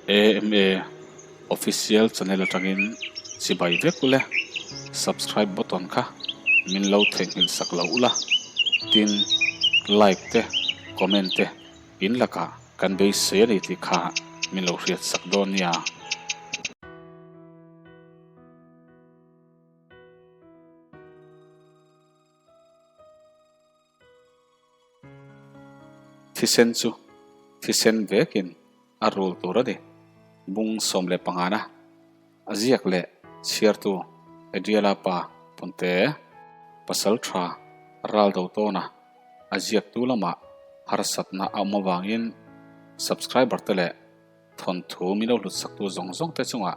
AMA Official channel atangin chibai vek ule, subscribe button kha min lo theihnghilh sak lo ula, tin like te comment te in lakah kan beisei a ni tih kha min lo hriat sak dawn nia. Thisen chu thisen vekin a rul tur a ni. Bung 15 na a ziak leh chhiartu Adriela pa Punte pasal tha ral do tawna a ziaktu lamah harsatna a awm avangin subscriber te leh thawnthu min lo hlutsaktu zawng zawng te chungah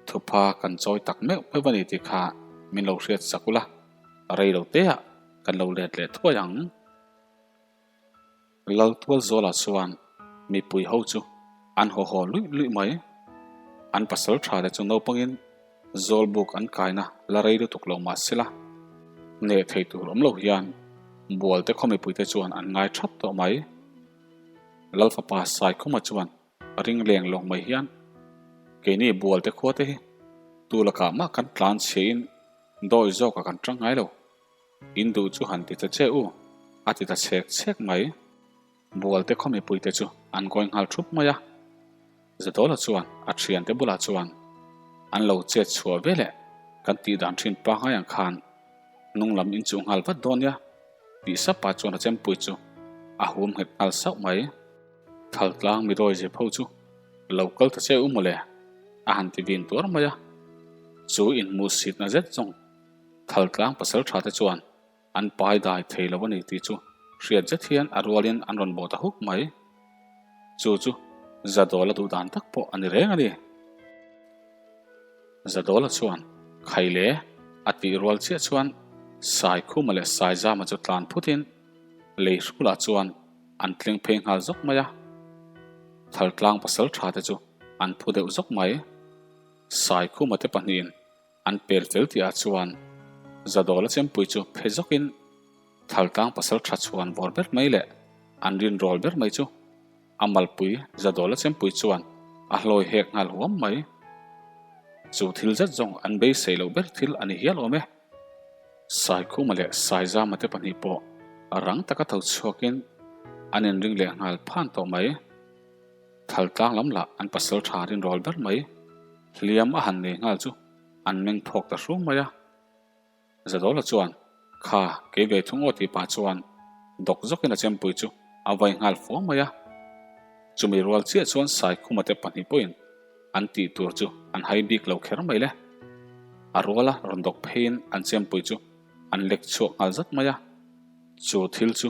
thupha kan chawi tak meuh meuh a ni tih kha min lo hriat sak ula. Rei lo te ah kan lo let leh thuai ang. Laltual Zawla chuan mipui ho chu an haw haw luih luih mai. An pasal tha te chu naupangin Zawlbuk an kaina la rei lutuk lo mah sela, neh thei tur awm lo hian Bualte khaw mipuite chuan an ngai thap tawh mai. Lalfapa Saikhuma chuan Ring leng lawng mai hian keini Bualte khua te hi tu lakah mah kan tlan chhiain dawi zawkah kan tang ngai lo. In duh chu han ti ta che u, a ti ta chhek chhek mai. Bualte khaw mipuite chu an kawi nghal thup mai a. Zadawla chuan a thiante bulah chuan an lo chet chhuah ve leh kan tih dan thin pangngai ang khan hnung lam in chuh nghal vat dawn nia tih sap pah chuan a chempui chu a hum nghet nghal sauh mai. Thaltlang midawi zep ho chu lo kal ta che u mawle a han ti vin tuar mai a, chu inhmuhsitna zet zawng Thaltlang pasal tha te chuan an pai dai thei lo a ni tih chu hriat zet hian a rualin an rawn bawh ta huk mai. Chu chu Zadawla duh dan tak pawh a ni reng a ni. Zadawla chuan Khaile a tih rual chiah chuan Saikhuma leh Saizama chu tlan phutin lei hrulah chuan An tling phei nghal zawk mai a, Thaltlang pasal tha te chu an phu deuh zawk mai. Saikhuma te pahnihin an pel fel tih ah chuan Zadawla chempui chu phe zawkin Thaltlang pasal tha chhuan vawr ber mai leh an rinrawl ber mai chu a malpui Zadawla chempui chuan a hlawi hek nghal huam mai. Chu thil zet zawng an beisei loh ber thil a ni hial awm e. Saikhuma leh Saizama te pahnih pawh rang taka tho chhuakin an inring leh nghal phan tawh mai. Thaltlang lam lah an pasal tha rinrawl ber mai. Hliam a han nei nghal chu an meng phawk ta hrum mai a. Zadawla chuan, Kha, kei ve thung aw tih pah chuan dawk zawkin a chempui chu a vai nghal fua mai a. Chumi rual chiah chuan Saikhuma te pahnih pawhin an tih tur chu an hai bik lo kher mai le. A ruala rawn dawk pheiin an chempui chu an lek chhuak nghal zat mai a. Chu thil chu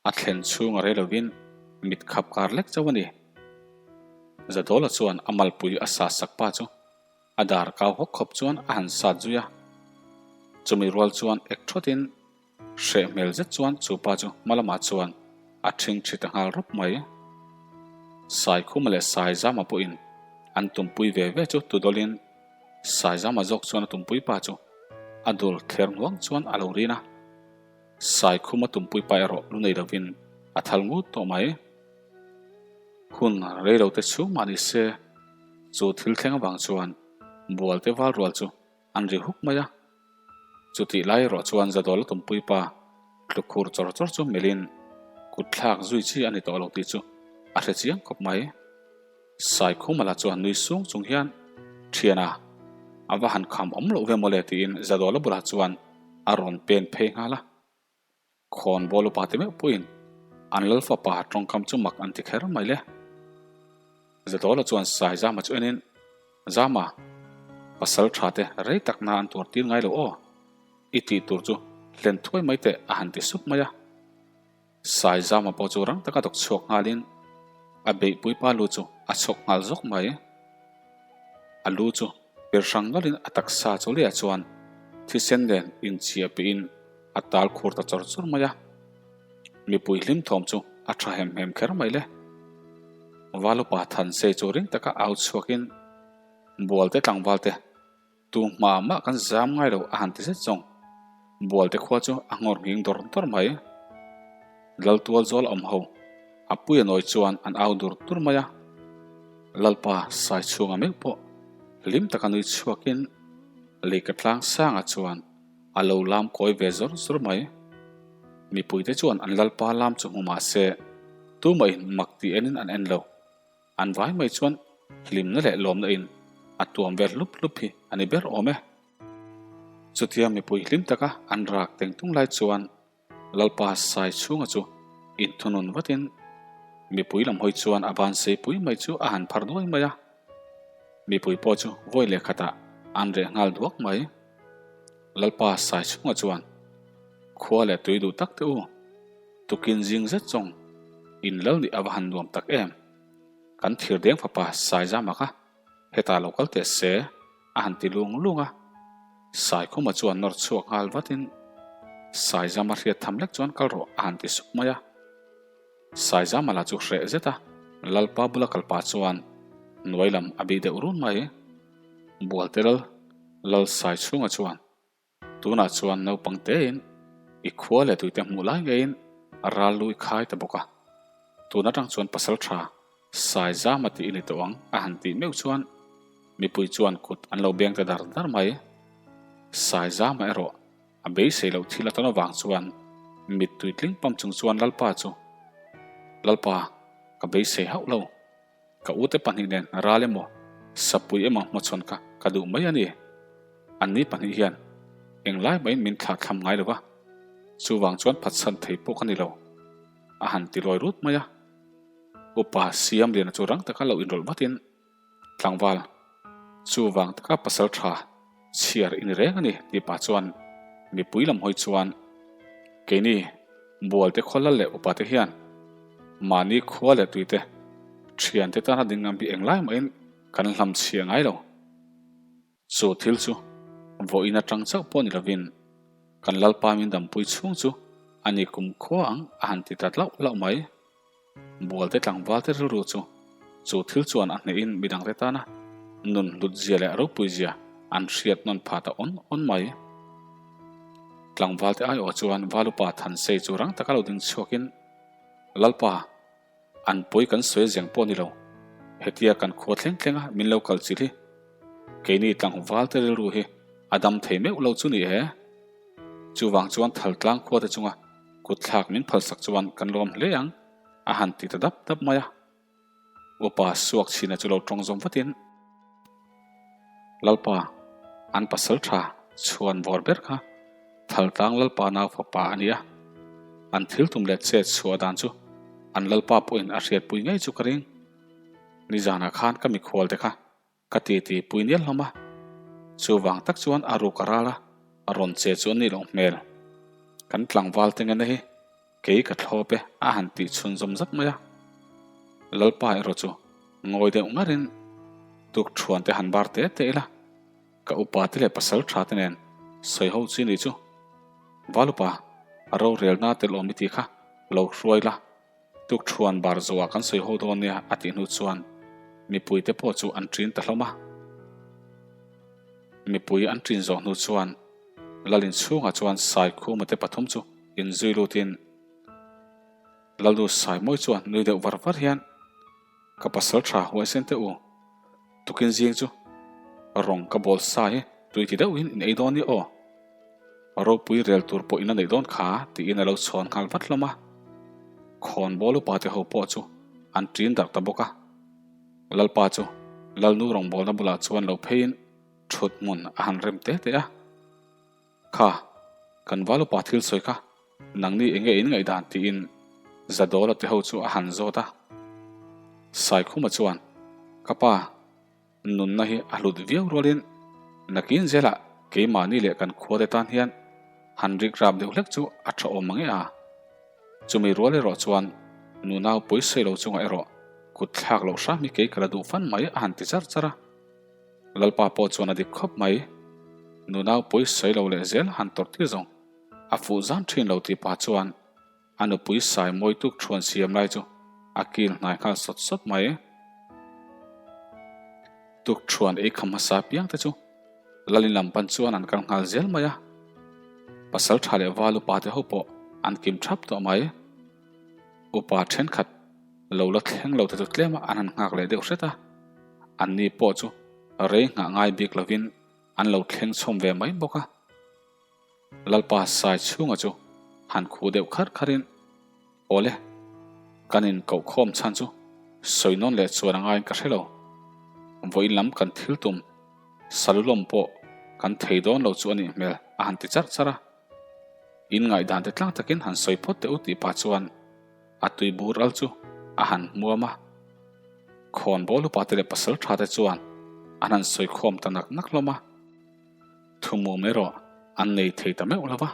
a thlen chhung a rei lovin mit khap kar lek chauh a ni. Zadawla chuan a malpui a sa sak pa chu a dar kau hawk khawp chuan a han sat zui a. Chumi rual chuan ek thawtin Hreh hmel zet chuan chu pa chu hma lamah chuan a ṭhing ṭhi ta nghal rawp mai. Saikhuma leh Saizama pawhin an tumpui ve ve chu tudawlin Saizama zawk chuan a tumpui pa chu a dul thler hnuang chuan a lo rin a. Saikhuma tumpui pa erawh lu nei lovin a thal ngut tawh mai. Hun rei lo te chhung mah ni se chu thil thleng avang chuan Bualte val rual chu an ri huk mai a. Chutih lai erawh chuan Zadawla tumpui pa tluk khur chawr chawr chu melhin kut thlak zui chi a ni tawh lo tih chu a hre chiang khawp mai. Saikhumala chuan nui sung chung hian, Thiana, a va han kham awm loh ve mawle tiin Zadawla bulah chuan a rawn pen phei nghal a. Khawn bawl upa te meuh pawhin an lal fapa tawngkam chu mak an ti kher mai le. Zadawla chuan Saizama chu enin, Zama, pasal tha te rei tak na an tuar tir ngai lo aw, i tih tur chu hlen thuai mai teh a han ti sup mai a. Saizama pawh chu rang taka dawk chhuak nghalin a beihpui pa lu chu a chhawk nghal zawk mai. A lu chu per hrang nawlhin a taksa chu leiah chuan thisen nen inchhiah pihin a tal khur ta chawr chawr mai a. Mipui hlim thawm chu a tha hem hem kher mai le. Valupa Thansei chu ring taka au chhuakin Bualte tlangvalte tu hma mah kan zam ngai lo a han ti zet zawng. Bualte khua chu a nghawr nghing dawr dawr mai. Laltual zawl awm ho a puia nawi chuan an au dur dur mai a. Lalpa Saichhunga meuh pawh hlim taka nui chhuakin Leika tlang sangah chuan a lo lam kawi ve zawr zawr mai. Mipuite chuan an Lalpa lam chu hmu mah se tumahin mak tih enin an en lo. An vai mai chuan hlimna leh lawmna in a tuam vel hlup hlup hi a ni ber awm e. Chutia mipui hlim taka an rak teng tung lai chuan Lalpa sai chhunga chu inthunun vatin mipui lam hawi chuan a ban seipui mai chu a han phar duai mai a. Mipui pawh chu vawi leh khatah an reh nghal duak mai. Lalpa sai chhunga chuan khua leh tui duh tak te u, tukin zing zet zawng in lal nih a va han nuam tak em. Kan thir deng fapa Saizama kha hetah lo kal teh se a han ti lung lung a. Saikhuma chuan nawr chhuak nghal vatin Saizama hriat tham lek chuan kal rawh a han ti sup mai a. Saizama lah chu hreh zet a, Lalpa bula kal pah chuan hnuai lam a bih deuh run mai. Bualte lal Lal Saichhunga chuan Tunah chuan naupang tein i khua leh tuite hmuh lai ngeiin ral lu i khai ta bawk a. Tun atang chuan pasal tha Saizama tih i ni tawh ang a han tih meuh chuan mipui chuan kut an lo beng ta dar dar mai. Saizama erawh a beisei loh thil a tawn avang chuan mittui tling pam chung chuan Lalpa chu, Lalpa, ka beisei hauh lo. Ka ute pahnih nen ral emaw, sapui emaw hmachhawn kha ka duh mai a ni. Anni pahnih hian englai mahin min thlah thlam ngai lo va, chuvang chuan phatsan thei pawh ka ni lo, a han ti lawi rut mai a. Upa Siamliana chu rang taka lo inrawlh vatin, Tlangval, chuvang taka pasal tha chhiar i ni reng a ni, tih pah chuan mipui lam hawi chuan, Keini, Bualte khawlal leh upate hian mahni khua leh tuite thiante tana ding ngam hi englai mahin kan hlam chhia ngai lo. Chu thil chu vawiin atang chauh pawh ni lovin kan Lalpa min dampui chhung chu a ni kum khua ang a han ti ta hlauh hlauh mai. Bualte tlangvalte rilru chu chu thil chuan a hnehin midangte tana nun hlut zia leh ropui zia an hriat nawn phah ta awn awn mai. Tlangvalte aiawh chuan Valupa Thansei chu rang taka lo ding chhuakin, Lalpa, an pawi kan sawi zeng pawh ni lo, hetia kan khua thleng thlenga min lo kal chilh hi keini tlangvalte rilru hi a dam thei meuh lo chu ni e. Chuvang chuan Thaltlang khuate chunga Kut thlak min phalsak chuan kan lawm hle ang, a han ti ta dap dap mai a. Upa suak chhina chu lo tawng zawm vatin, Lalpa, an pasal tha chhuan vawr ber kha Thaltlang Lalpa nau fapa a ni a, an thil tum leh chet chhuah dan chu an Lalpa pawhin a hriatpui ngei chu ka ring. Nizanah khan ka mikhual te kha Ka titi pui nial hlawm a, chuvang tak chuan a ruk a ral a, a rawn che chu a nih loh hmel. Kan tlangval te ngena hi kei ka thlawp e a han tih chhun zawm zat mai a. Lalpa erawh chu ngawi deuh ngarin tuk thuan te han bar te te ila, ka upa te leh pasal tha te nen sawi ho chi nih chu. Valupa, rorelna tel awm i tih kha lo hruai la. Tukṭhuan bar zawhah kan sawi ho dawn nia a tih hnu chuan mipuite pawh chu an ṭin ta hlawm a. Mipui an ṭin zawh hnu chuan Lalin chhungah chuan Saikhuma te pathum chu inzui lutin Lalnu Saimawi chuan nui deuh var var hian Ka pasal tha huaisen teh u, tukin zing chu rawng ka bawl sa hi tui ti deuhin in ei dawn nia aw. Ropui rel tur pawh in a neih dawn kha tiin a lo chhawn nghal vat hlawm a. Khawnbawl upa te ho pawh chu an ṭin darh ta bawk a. Lalpa chu Lalnu rawngbawlna bulah chuan lo pheiin ṭhut hmun a han rem te te a. Kha, kan val upa thil sawi kha nangni enge in ngaihdan tiin Zadawla te ho chu a han zawt a. Saikhuma chuan, Ka pa, nunna hi a hlut viau rualin nakin zelah keimahni leh kan khuate tan hian han rik rap deuh hlek chu a tha awm mang e a. Chumi rual erawh chuan nunau pawisawi lo chungah erawh kut thlak loh hram hi kei ka la duh fan mai a han ti char char a. Lalpa pawh chuan a dik khawp mai. Nunau pawi sawi lo leh zel han tawrh tir zawng a fuh zan thin lo tih pah chuan a nupui sai mawi tuk thuan siam lai chu a kil hnai nghal sawt sawt mai. Tuk thuan ei kham hmasa piang te chu Lalin lam pan chuan an kal nghal zel mai a. Pasal tha leh val upa te ho pawh an kim thap tawh mai. Upa thenkhat lo la thleng lo te chu tlem a an han nghak leh deuh hret a. Anni pawh chu rei nghah ngai bik lovin an lo thleng chhawm ve mai bawk a. Lalpa sai chhunga chu han khuh deuh kharh kharhin, Awle, kan inkoh khawm chhan chu sawi nawn leh chuan a ngaiin ka hre lo. Vawiin lam kan thil tum salulawm pawh kan thei dawn lo chu a nih hmel a han ti charh charh a. In ngaihdan te tlang takin han sawi phawt teh u tih pah chuan a tui bur al chu a han hmuam a. Khawnbawl upa te leh pasal tha te chuan an han sawi khawm ta nak nak hlawm a. Thumum erawh an nei thei ta meuh lo va.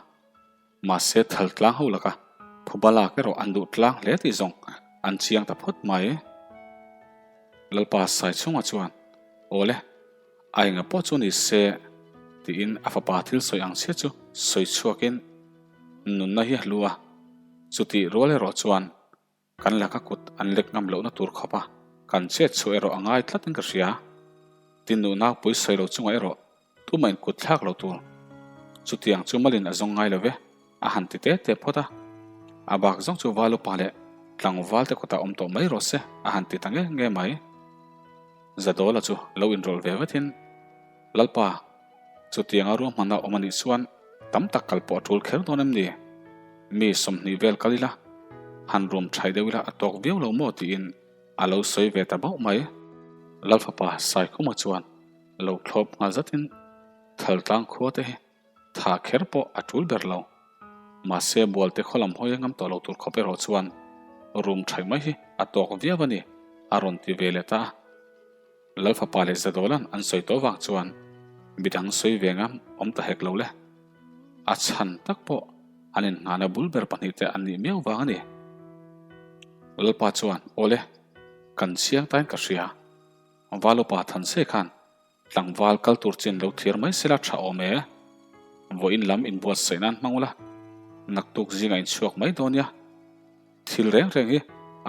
Mahse thal tlang ho laka phuba lak erawh an duh tlang hle tih zawng an chiang ta phawt mai. Lalpa Saichhunga chuan, Awle, a enga pawh chu ni se, tiin a fapa thil sawi ang chiah chu sawi chhuakin nunna hi a hlu a, chutih rual erawh chuan Kan laka kut an lek ngam lohna tur khawp a, kan chet chhuah erawh a ngai tlatin ka hria. Tin nu naupui sawi lo chungah erawh tumah in kut thlak lo tur. Chutiang chu malin a zawng ngai lo ve, a han ti te te phawt a. A bak zawng chu val upa leh tlangval te kutah awm tawh mai rawh se, a han ti ta nge nge mai. Zadawla chu lo inrawlh ve vatin, Lalpa, Chutianga ruahmanna awm a nih chuan tam tak kal pawh a tul kher dawn em ni? Mi 20 vel kal ila, han rum thai deuh ila a tawk viau lo maw tiin a lo sawi ve ta bauh mai. Lalfapa Saikhuma chuan lo thlawp nghal zatin Thaltlang khua te hi tha kher pawh a tul ber lo. Mahse Bualte khaw lam hawi a ngam tawh lo tur khawp erawh chuan rum thai mai hi a tawk viau a ni a rawn ti ve leh ta a. Lalfapa leh Zadawla'n an sawi tawh vang chuan midang sawi ve ngam awm ta hek lo le. A chhan tak pawh an inngahna bul ber pahnihte an nih miau vang a ni. Lalpa chuan, Awle, kan chiang tain ka hria. Valupa Thanse khan tlangval kal tur chin lo thlir mai sela tha awm e. Vawiin lam inbuatsaih nan hmang ula, naktuk zingah inchhuak mai dawn nia. Thil reng reng hi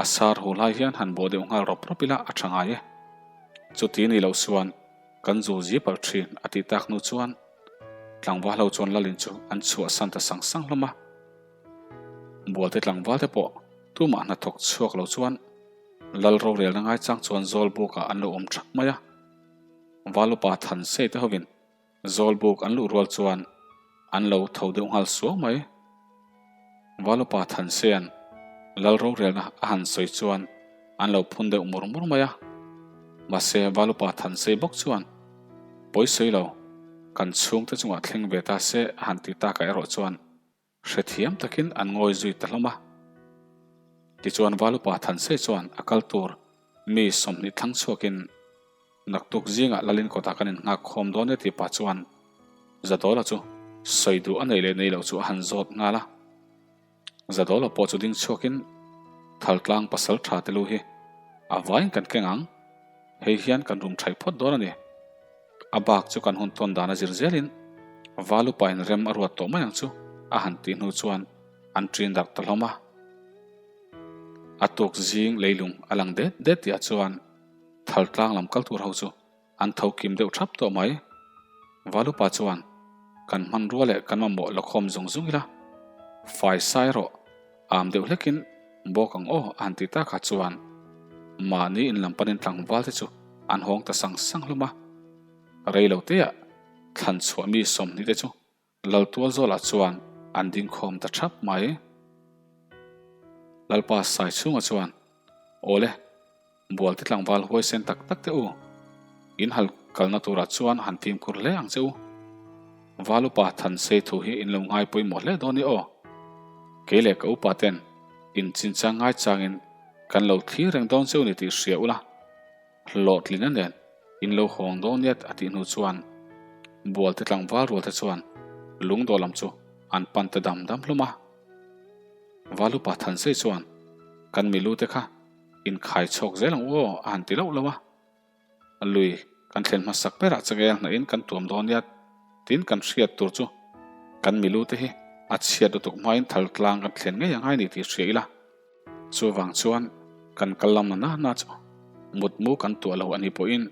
a sar hu lai hian han bawh deuh nghal rawp rawp ila a tha ngai e. Chuti ni loh chuan kan zul zi palh thin a tih tak hnu chuan tlangval ho chuan Lalin chu an chhuahsan ta sang sang hlawm a. Bualte tlangval te pawh tumah hnathawk chhuak lo chuan Lal rorelna ngaichang chuan Zawlbukah an lo awm thap mai a. Valupa Thansei te hovin Zawlbuk an luh rual chuan an lo tho deuh nghal suau mai. Valupa Thansean Lal rorelna a han sawi chuan an lo phun deuh mur mur mai a. Mahse Valupa Thansei bawk chuan pawi sawi lo, kan chhungte chungah thleng ve ta se a han ti takah erawh chuan Hrethiam takin an ngawi zui ta hlawm a. Tichuan Valupa Thansei chuan a kal tur mi 20 thlang chhuakin naktuk zingah Lalin kawtah kan innghak khawm dawn e tih pah chuan Zadawla chu sawi duh a nei leh nei loh chu a han zawt nghal a. Zadawla pawh chu ding chhuakin Thaltlang pasal tha te lu hi a vaiin kan keng ang. Hei hian kan rum thaih phawt dawn a ni. A bak chu kan hun tawn dan a zir zelin Valupain rem a ruat tawh mai ang chu a han tih hnu chuan an ṭin darh ta hlawm a. A tuk zing leilung a lang det det tihah chuan Thaltlang lam kal tur ho chu an tho kim deuh thap tawh mai. Valupa chuan kan hmanrua leh kan mamawh la khawm zung zung ila fai sai rawh. Am deuh hlekin bawk ang aw a han ti tak ah chuan mahni in lam panin tlangval te chu an hawng ta sang sang hlawm a. Rei lo te ah thlan chhuah mi 20 te chu Laltual zawlah chuan an ding khawm ta thap mai. Lalpa sai chhungah chuan Awle, Bualte tlangval huaisen tak tak te u, in hal kalna turah chuan han fimkhur hle ang che u. Val upa Thansei thu hi in lo ngai pawimawh hle dawn i aw. Kei leh ka upa ten in chinchang ngai changin kan lo thlir reng dawn che u ni tih hria ula, hlawhtlina nen in lo hawng dawn nia a tih hnu chuan Bualte tlangval rualte chuan lungdawh lam chu an pan ta dam dam hlawm a. Val upa Thansei chuan kan milu te kha inkhai chhawk zel ang u aw a han ti loh loh a. Lui kan thlen hmasak berah changel hnahin kan tuam dawn nia tin kan hriat tur chu kan milu te hi a chhiat lutuk hmain thal tlang kan thlen ngei angai ni tih hria ila. Chuvang chuan kan kal lam na na chu mutmu kan tuah lo a nih pawhin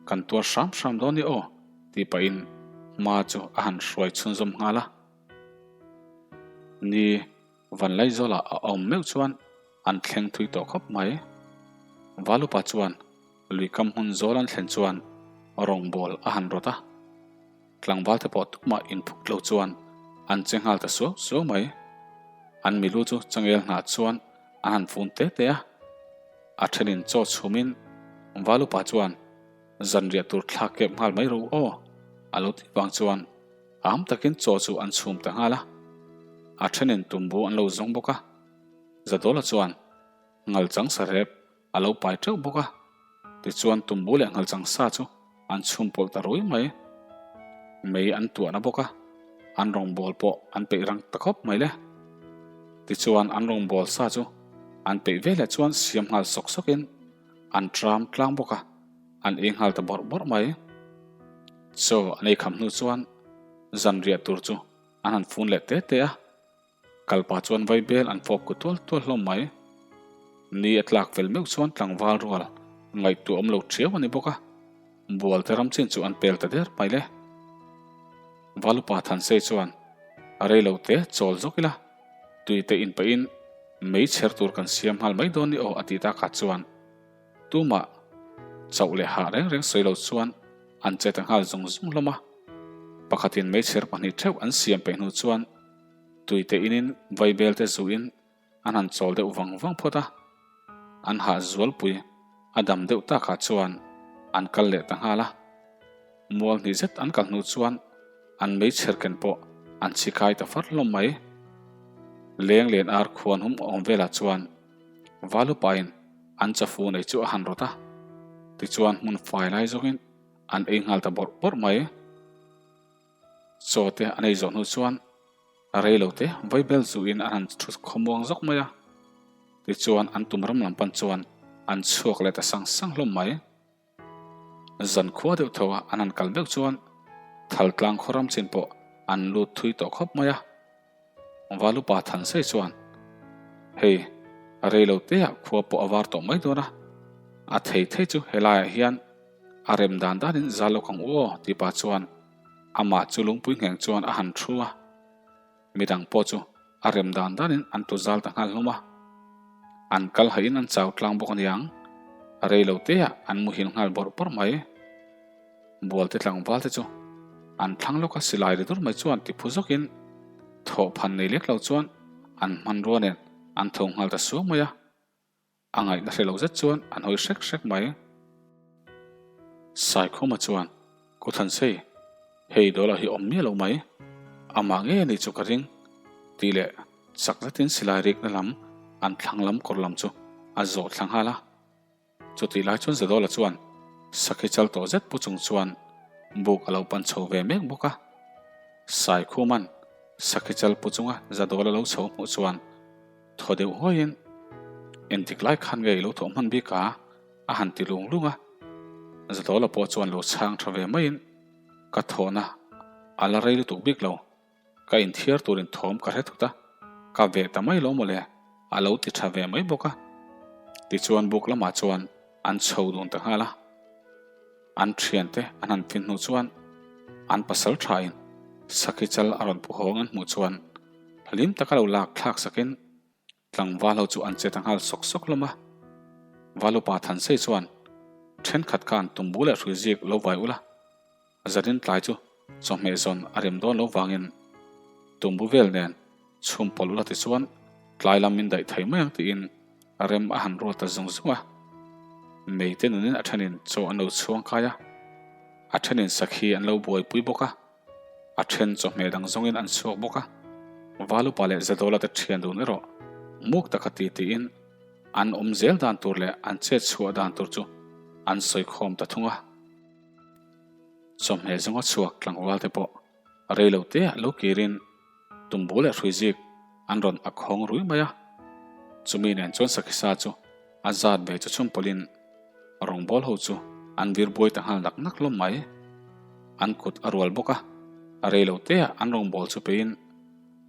kan tuar hram hram dawn nia aw tih pahin hma chu a han hruai chhunzawm nghal a. Ni Vanlaizawlah a awm meuh chuan an thleng thui tawh khawp mai. Valupa chuan. Luikam hmun zawl an thlen chuan rawngbawl a han rawt a. Tlangval te pawh tumah inphut lo chuan an che nghal ta suau suau mai. An milu chu changel hnah chuan an han fun te te a. A thenin chaw chhumin Valupa chuan zanriah tur thlak kep nghal mai ro aw a lo tih vang chuan am takin chaw chu an chhum ta nghal a. A thenin tumbu an lo zawng bawk a. Zadawla chuan ngalchang sarep a lo pai teuh bawk a, tichuan tumbu leh nghalchang sa chu an chhum pawlh ta rui mai. Mei an tuahna bawk a, an rawngbâwl pawh an peih rang ta khawp mai le. Tichuan an rawngbâwl sa chu an peih veleh chuan siam nghal sawk sawkin an ṭam tlang bawk a, an ei nghal ta bawrh bawrh mai. Chaw an ei kham hnu chuan zanriah tur chu an han fun leh te te a. Kalpa chuan vaibel an fawp ku tual tual hlawm mai. Ni a tlak fel meuh chuan tlangval rual ngaihtuah awm lo ṭhiau a ni bawk a, Bualte ram chin chu an pel ta der mai le. Valupa Thansei chuan a rei lo te chawl zawk ila, tui te inpahin mei chher tur kan siam nghal mai dawn ni aw a ti takah chuan tumah chauh leh hah reng reng sawi lo chuan an che ta nghal zung zung hlawm a. Pakhatin meichher pahnih ṭheuh an siam peih hnu chuan Tuite inin vaibel te zuin an han chawl deuh vang vang phawt a, an hah zualpui a dam deuh takah chuan an kal leh ta nghal a. Mual hnih zet an kal hnu chuan an meichher ken pawh an chhi kai ta far hlawm mai. Leng len ar khuan hum awm velah chuan Valupain an chafu nei chu a han rawt a, tichuan hmun fai lai zawngin an ei nghal ta bawrh bawrh mai. Chaw te an ei zawh hnu chuan a rei lo te vaibel zuhin an han thu khawmuang zawk mai a, tichuan an tum ram lam pan chuan an chhuak leh ta sang sang hlawm mai. Zan khua deuh tho a an han kal meuh chuan Thaltlang khaw ram chin pawh an lut thui tawh khawp mai a. Valupa Thansei chuan, Hei, a rei lo te ah khua pawh a var tawh mai dawn a, a thei thei chu helaiah hian a rem dan danin zal lawk ang u aw tih pah chuan amah chu lungpui ngheng chuan a han thu a, midang pawh chu a rem dan danin an tu zal ta nghal hlawm a. An kal hahin an chau tlang bawk aniang, a rei lo te ah an muhil nghal bawrh bawrh mai. Bualte tlangval te chu an thlang lawk a, silai ri dur mai chuan ti phu zawkin thawh phan nei lek lo chuan an hmanrua nen an tho nghal ta suau mai a, a ngaihna hre lo zet chuan an hawi hrek hrek mai. Saikhuma chuan, Ku Thansei, hei dawlah hi awm miah lo mai, amah ngei a nih chu ka ring, tih leh chak zetin silai rikna lam an thlang lam kawr lam chu a zawh thla nghal a. Chutih lai chuan Zadawla chuan sakhi chal tawh zet pu chung chuan buk a lo pan chho ve mek bawk a. Saikhuman sakhi chal pu chunga Zadawla lo chho hmuh chuan thaw deuh huaiin, Engtik lai khan nge i lo thawh hman bik a? a han ti lung lung a. Zadawla pawh chuan lo chhang tha ve maiin, Ka thawhna a la rei lutuk bik lo. Ka inthiar turin thawm ka hre thut a, ka veh ta mai lo mawle, a lo ti tha ve mai bawk a. Tichuan buk lamah chuan an chho dun ta nghal a. An thiante an han fin hnu chuan an pasal thain sakhi chal a rawn pu hawng an hmuh chuan hlim taka lo lak thlak sakin tlangval ho chu an che ta nghal sawk sawk hlawm a. Valupa Thansei chuan thenkhat khan tumbu leh hrui zik lo vai ula, Zanin tlai chu chawhmeh zawn a rem dawn lo vangin tumbu vel nen chhum pawlh ula tichuan tlai lam min daih thei mai ang tiin rem a han ruat ta zung zung a. Mei te nunin a thenin chaw an lo chhuang kai a, a thenin sakhi an lo buaipui bawk a, a then chawhmeh dang zawngin an chhuak bawk a. Valupa leh Zadawla te thian dun erawh muk taka ti tiin an awm zel dan tur leh an chet chhuah dan tur chu an sawi khawm ta thung a. Chawhmeh zawnga chhuak tlangval te pawh rei lo te ah lo kirin tumbu leh hrui zik an rawn ak hawng rui mai a. Chumi nen chuan Sakhisa chu a zat ve chu chhum pawlhin rawngbâwl ho chu an vir buai ta nghal nak nak hlawm mai. An kut a rual bawk a, rei lo te ah an rawngbâwl chu peiin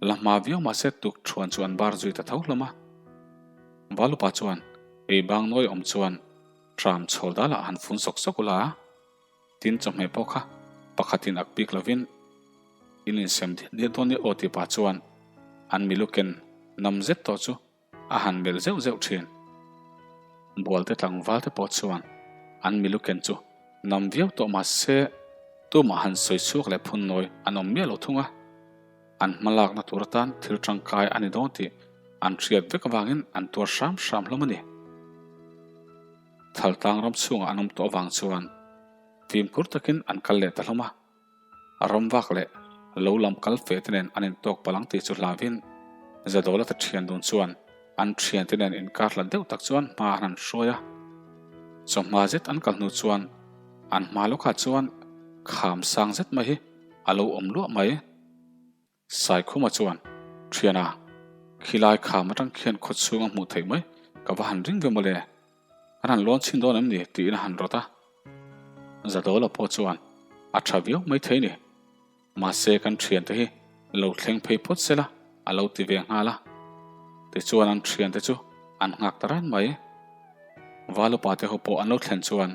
la hma viau mahse tuk thuan chu an bar zui ta tho hlawm a. Valupa chuan ei bang nawi awm chuan Tram chhawl dalah han fun sawk sawk ula, tin chawhmeh pawh kha pakhatin ak bik lovin in insem diat diat dawn nia aw tih pah chuan an miluken nam zet tawh chu a han melh zeuh zeuh thin. Bualte tlangval te pawh chuan. An milu ken chu nam viau tawh mah se tumah han sawi chhuak leh phun nawi an awm miah lo thung a. An hma lakna tur atan thil tangkai a ni dawn tih an hriat vek avangin an tuar hram hram hlawm a ni. Thaltlang ram chhungah an awm tawh avang chuan fimkhur takin an kal leh ta hlawm a. A ram vak leh lo lam kal fe te nen an intawk palh ang tih chu hlauhin Zadawlata thian dun chuan an thiante nen inkar hlat deuh tak chuan hma an han hruai a. Chawhma zet an kal hnu chuan an hma lawkah chuan kham sang zet mai hi a lo awm luah mai. Saikhuma chuan, Thiana, khilai kham atang khian khaw chhunga hmuh theih mai ka va han ring ve mawle. Kan han lawn chhin dawn em ni? tiin a han rawt a. Zadawla pawh chuan, A tha viau mai thei ni. Mahse kan thiante hi lo thleng phei phawt sela a lo ti ve nghal a. Tichuan an thiante chu an nghak ta ran mai. Valupa te ho pawh an lo thlen chuan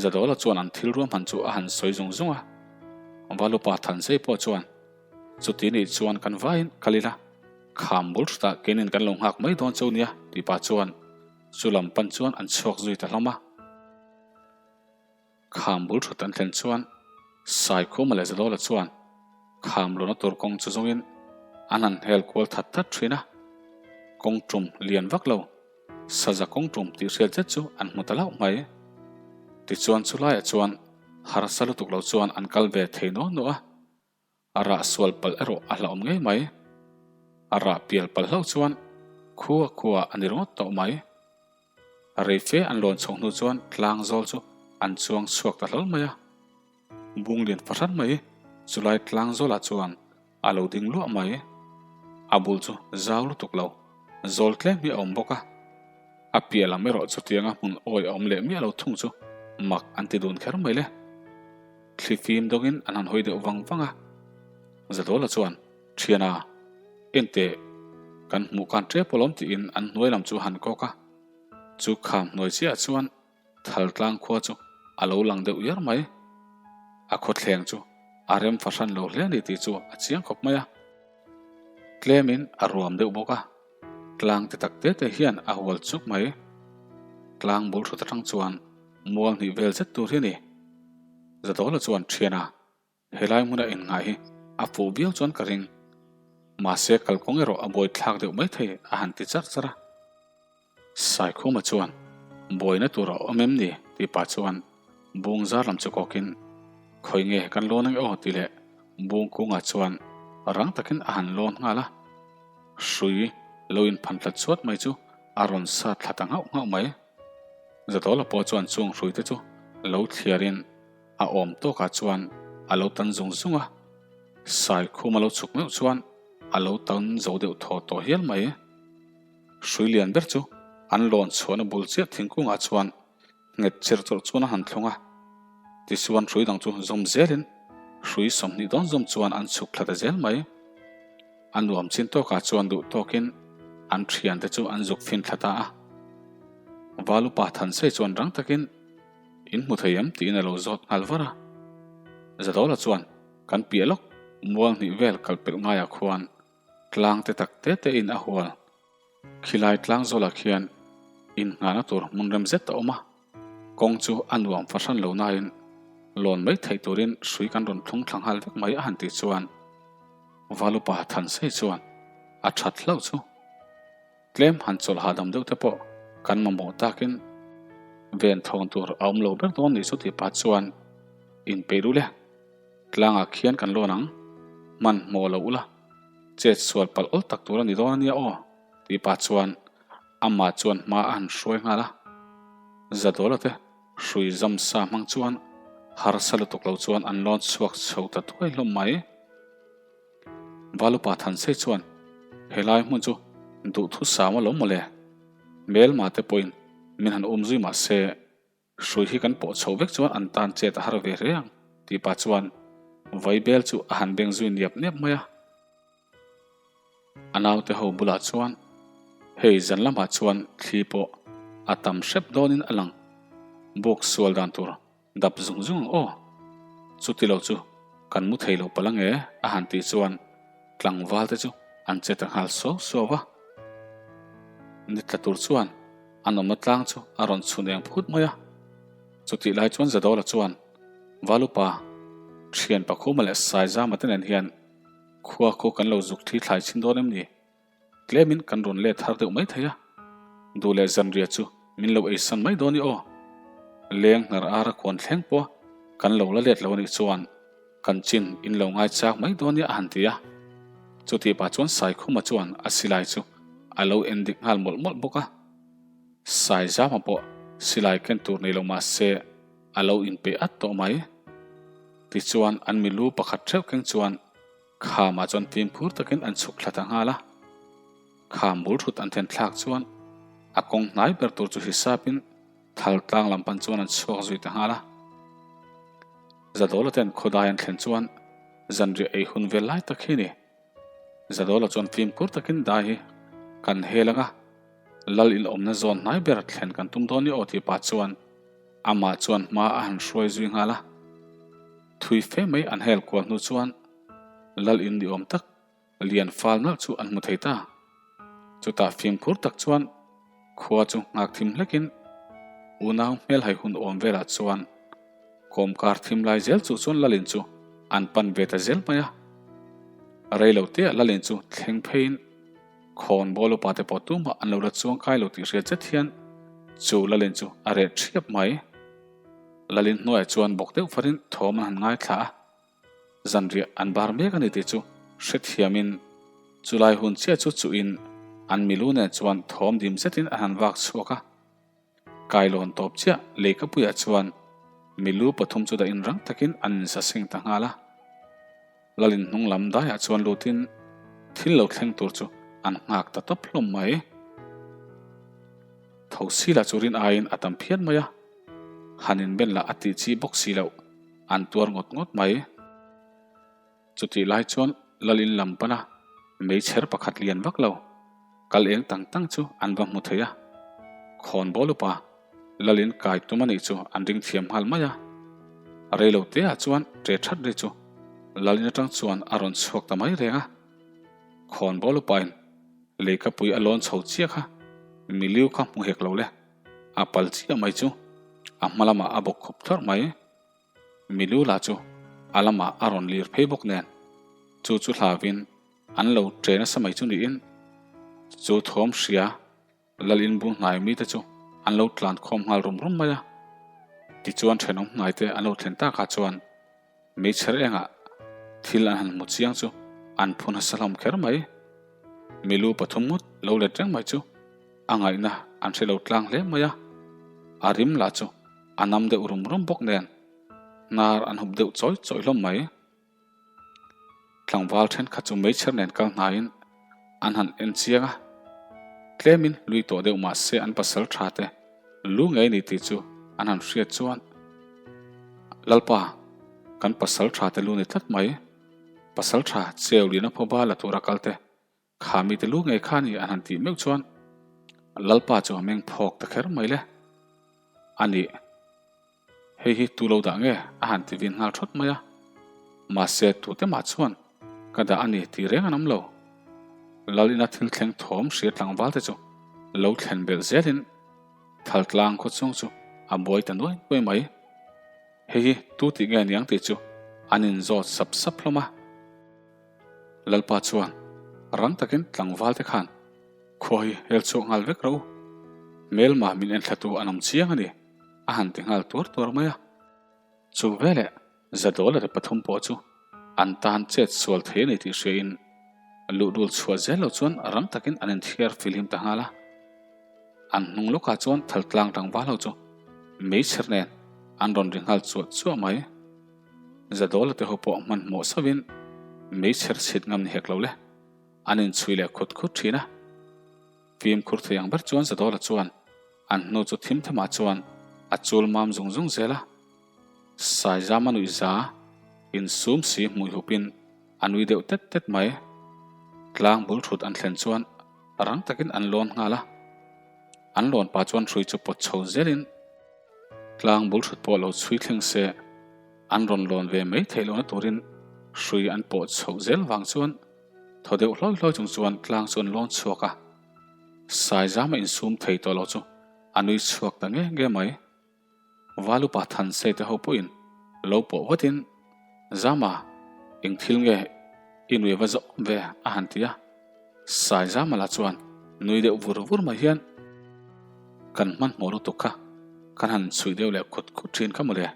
Zadawla chuan an thil ruahman chu a han sawi zung zung a. Valupa Thanzei pawh chuan, Chuti nih chuan kan vaiin kal ila, kham bul hrutah keinin kan lo nghak mai dawn cheu nia, tih pah chuan chu lam pan chuan an chhuak zui ta hlawm a. Kham bul hrut an thlen chuan Saikhuma leh Zadawla chuan kham luna tur kawng chu zawngin an han hel kual that that thin a. Kawng tum lian vak lo. Saza kawng tum tih hriat zet chu an hmu ta hlauh mai. Tichuan chulaiah chuan harsa lutuk lo chuan an kal ve thei nuah nuah a, a rah sual palh erawh a hlauhawm ngei mai. A rah pial palh hlauh chuan khua khua a ni ringawt tawh mai. Rei fe an lawn chhoh hnu chuan tlang zawl chu an chuang chhuak ta hlawl mai a. Bung lian fahran mai chulai tlang zawlah chuan a lo ding luah mai. A bul chu zau lutuk lo, zawl tlem hi a awm bawk a. A piah lam erawh chutianga hmun awi a awm leh miah lo thung chu mak an ti dun kher mai le. Thli fim dawngin an han hawi deuh vang vang a. Zadawla chuan, Thiana, enteh, kan hmuh khan tep alawm tiin an hnuai lam chu a han kawk a. Chu kham hnuai chiah chuan Thaltlang khua chu a lo lang deuh iar mai. A khawthleng chu a rem fahran lo hle a ni tih chu a chiang khawp mai a. Tlemin a ruam deuh bawk a, tlang te tak te te hian a hual chuk mai. Tlang bul hrut atang chuan mual hnih vel zet tur hi a ni. Zadawla chuan thian a. Helai hmuna innghah hi a fuh viau chuan ka ring. Mahse kalkawng erawh a buai thlak deuh maithei a han ti char char a. Saikhuma chuan, Buaina tur a awm em ni? tih pah chuan bung zar lam chu kawkin, Khawi nge kan lawn ange aw tih leh bung kungah chuan rang takin a han lawn nghal a. Hrui lo inphan tlat chhuat mai chu a rawn sat thla ta nghauh nghauh mai. Zadawla pawh chuan chung hruite chu lo thliarin, A awm tawkah chuan a lo tan zung zung a, Saikhum a lo chhuk meuh chuan a lo tan zo deuh thaw tawh hial mai. Hrui lian ber chu an lawn chhuahna bul chiah thingkungah chuan nghet chirh chawrh chuan a han thlung a, tichuan hrui dang chu zawm zelin hrui 20 dawn zawm chuan an chhuk thla ta zel mai. A nuam chin tawkah chuan duh tawkin an thiante chu an zuk fin thla ta a. Valupa Thansei chuan rang takin In hmu thei em? tiin a lo zawt nghal var a. Zadawla chuan, Kan piah lawk, mual hnih vel kal pelh ngaiah khuan tlang te tak te te in a hual. Khilai tlang zawlah khian innghahna tur hmun rem zet a awm a, kawng chu a nuam fahran lo nain lawn mai theih turin hrui kan rawn thlung thla nghal vek mai a han tih chuan Valupa Thansei chuan a that hlauh chu. Tlem han chawlh hahdam deuh te pawh kan mamawh takin ven thawn tur a awm lo ber dawn nih chu tih pah chuan inpeih duh le. Tlangah khian kan lawn ang, hman hmawh lo ula, chet sual palh awl tak tur a ni dawn a nia aw tih pah chuan amah chuan hma a han hruai nghal a. Zadawla te hrui zam sa hmang chuan harsa lutuk lo chuan an lawn chhuak chho ta thuai hlawm mai. Valupa Thansei chuan, Helai hmun chu duhthu sam alawm mawle. Hmelma te pawhin min han um zui mah se, hrui hi kan pawh chho vek chuan an tan chet a har ve hle ang, tih pah chuan Vaibel chu a han beng zui niap niap mai a. A naute ho bulah chuan, Hei zan lamah chuan thli pawh a tam hrep dawnin a lang, buk sual dan tur Dap zung zung ang aw. Chuti lo chu kan mu thei lo palh ange a han tih chuan tlangval te chu an che ta nghal suau suau a. Ni tla tur chuan an awmna tlang chu a rawn chhun eng phut mai a. Chutih lai chuan Zadawla chuan, Valupa, thian Pakhuma leh Saizama te nen hian khua khu kan lo zuk thli thlai chhin dawn em ni? Tlemin kan rawn let thar deuh mai thei a, duh leh zanriah chu min lo eisan mai dawn i aw. Leng hnar ara khuan thleng pawh kan lo la let lo anih chuan kan chin in lo ngai chak mai dawn nia a han ti a. Chutih pah chuan Saikhuma chuan a silai chu a lo en dik nghal mawlh mawlh bawk a. Saizama pawh silai ken tur nei lo mah se a lo inpeih at tawh mai. Tichuan an milu pakhat theuh keng chuan Khamah chuan fimkhur takin an chhuk thla ta nghal a, kham bul thut an then thlak chuan a kawng hnai ber tur chu hisapin thal tlang lam pan chuan an chhuak zui ta nghal a. Zadawla ten khawdai an thlen chuan zanriah ei hun vel lai tak hi a ni. Zadawla chuan fimkhur takin dai hi kan hel ang a, lal in awmna zawn hnai ber thlen kan tum dawn ni aw tih pah chuan amah chuan hma a han hruai zui nghal a. Thui fe mai an hel kual hnu chuan lal in ni awm tak lian fal nalh chu an hmu thei ta. Chutah fimkhur tak chuan khua chu nghak thim hlekin unau hmelhai hun awm velah chuan kawmkar thim lai zel chu chuan lal in chu an pan ve ta zel mai a. Rei lo teah lal in chu thleng pheiin khawn bawl upa te pawh tumah an lo la chuang kai lo tih hriat zet hian chu lal in chu a reh thiap mai. Lalin hnuaiah chuan bawk deuh farin thawm an han ngaithla a, zanriah an bar mek a ni tih chu hrethiamin chulai hun chiah chu chuhin an milu nen chuan thawm dim zetin an han vak chhuak a. Kailawn tawp chiah leikapuiah chuan milu pathum chu dahin rang takin an insaseng ta nghal a. Lalin hnung lam daiah chuan lutin thil lo thleng tur chu an nghak ta tawp hlawm mai. Thosi lah chu rin aiin a tam phian mai a, han inben lah a tih chi bawk si loh, an tuar ngawt ngawt mai. Chutih lai chuan Lalin lam pana meichher pakhat lian vak lo, kal eng tang tang chu an va hmu thei a. Khawnbawl upa Lalin kai tum a nih chu an ring thiam nghal mai a. Reilo teah chuan ṭe ṭhat ri chu Lalin aṭang chuan a rawn chhuak ta mai reng a. Khawnbawl upain Leikapui a lawn chho chiah kha miliu kha hmu hek lo le, a pal chiah mai chu a hma lamah a bawk khup thlawrh mai. Miliu lah chu a lamah a rawn lir phei bawk nen chu chu hlauin an lo ṭe nasa mai chu niin chu thawm hria Lal inbul hnai mite chu an lo tlan khawm nghal rum rum mai a. Tichuan thenawm hnaite an lo thlen takah chuan meichher engah thil an han hmu chiang chu an phu nasa hlawm kher mai. Milu pathum ngawt lo let reng mai chu a ngaihna an hre lo tlang hle mai a. A rim lah chu a nam deuh rum rum bawk nen hnar an hup deuh chawi chawi hlawm mai. Tlangval thenkhat chu meichher nen kal hnaiin an han en chiang a, tlemin lui tawh deuh mah se an pasal tha te lu ngei ni tih chu an han hriat chuan Lalpa kan pasal tha te lu ni tlat mai, pasal tha cheu lina phuba la tura kal te Kha mite lu ngei kha ni an han tih meuh chuan Lalpa chu a meng phawk ta kher mai le. A nih, hei hi tu lo dah nge a han ti vin nghal thawt mai a. Mahse tute mah chuan ka dah a ni tih reng an awm lo. Lal ina thil thleng thawm hria tlangval te chu lo thlen belh zelin Thaltlang khaw chhung chu a buai ta nuai nuai mai. Hei hi tu tih nge niang tih chu an inzawt sap sap hlawm a. Lalpa chuan rang takin tlangval te khan khua hi hel chhuak nghal vek rawh u, hmelma min enthlatu an awm chiang a ni, a han ti nghal tuar tuar mai a. Chu veleh Zadawla te pathum pawh chu an tan chet sual thei a ni tih hriain luhdul chhuah zel lo chuan rang takin an inthiar filhim ta nghal a. An hnung lawkah chuan thaltlang tlangval ho chu meichher nen an rawn ri nghal chuah chuah mai. Zadawla te ho pawh hmanhmawh sauhin meichher chhit ngam ni hek lo le, an inchhui leh khut khut thin a. Fimkhur thei ang ber chuan Zadawla chuan an hnu chu thim thamah chuan a chul mam zung zung zel a. Saizama nuih za insum si hmui hupin a nui deuh tet tet mai. Tlang bul thut an thlen chuan rang takin an lawn nghal a. An lawn pah chuan hrui chu pawt chho zelin Tlang bul hrut pawh lo chhui thleng se, an rawn lawn ve mai theih lohna turin hrui an pawh chhoh zel vang chuan thaw deuh hlawi hlawi chung chuan tlang chu an lawn chhuak a. Saizama insum thei tawh lo chu a nui chhuak ta nge nge mai. Valupa Thansei te ho pawhin lo pawh vatin, Zama, eng thil nge i nui va zawh awm ve? a han ti a. Saizama lah chuan nui deuh vur vur mai hian, Kan hmanhmawh lutuk kha kan han chhuih deuh leh khut khut thin kha mawle,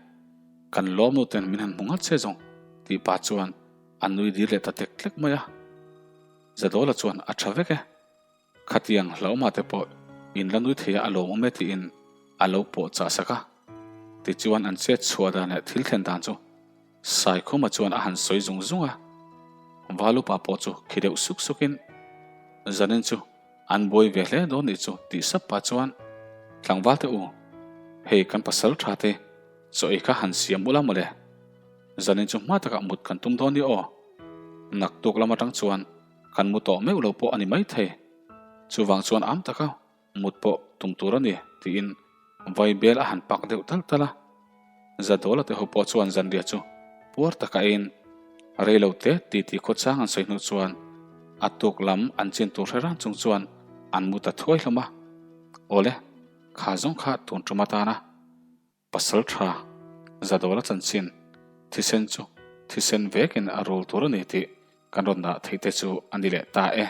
kan lawm nu ten min han hmu ngat che zawng tih pah chuan a nui dir leh ta tlek tlek mai a. Zadawla chuan a tha vek e. Khatiang hlauhma te pawh in la nui thei a a lawmawm e tiin a lo pawh chah sak a. Tichuan an chet chhuah dan leh thil thlen dan chu Saikhuma chuan a han sawi zung zung a. Valupa pawh chu khi deuh suk sukin Zanin chu an buai ve hle dawn nih chu tih sap pah chuan Tlangval te u, hei kan pasal tha te chaw ei kha han siam ula mawle. Zanin chu hma takah mut kan tum dawn nia aw. Naktuk lam atang chuan Kan mu tawh meuh lo pawh a ni maithei. Chuvang chuan am taka mut pawh tum tur a ni, tiin vai bel a han pak deuh tal tal a. Zadawla te ho pawh chuan zanriah chu puar taka eiin rei lo te titi khawchang an sawi hnu chuan a tuk lam an chin tur hre ran chung chuan an mu ta thuai hlawm a. Awle, kha zawng kha tun tum atana. Pasal tha, Zadawla chanchin, thisen chu thisen vekin a rul tur a ni tih kan rawn dah theih te chu a ni leh ta e.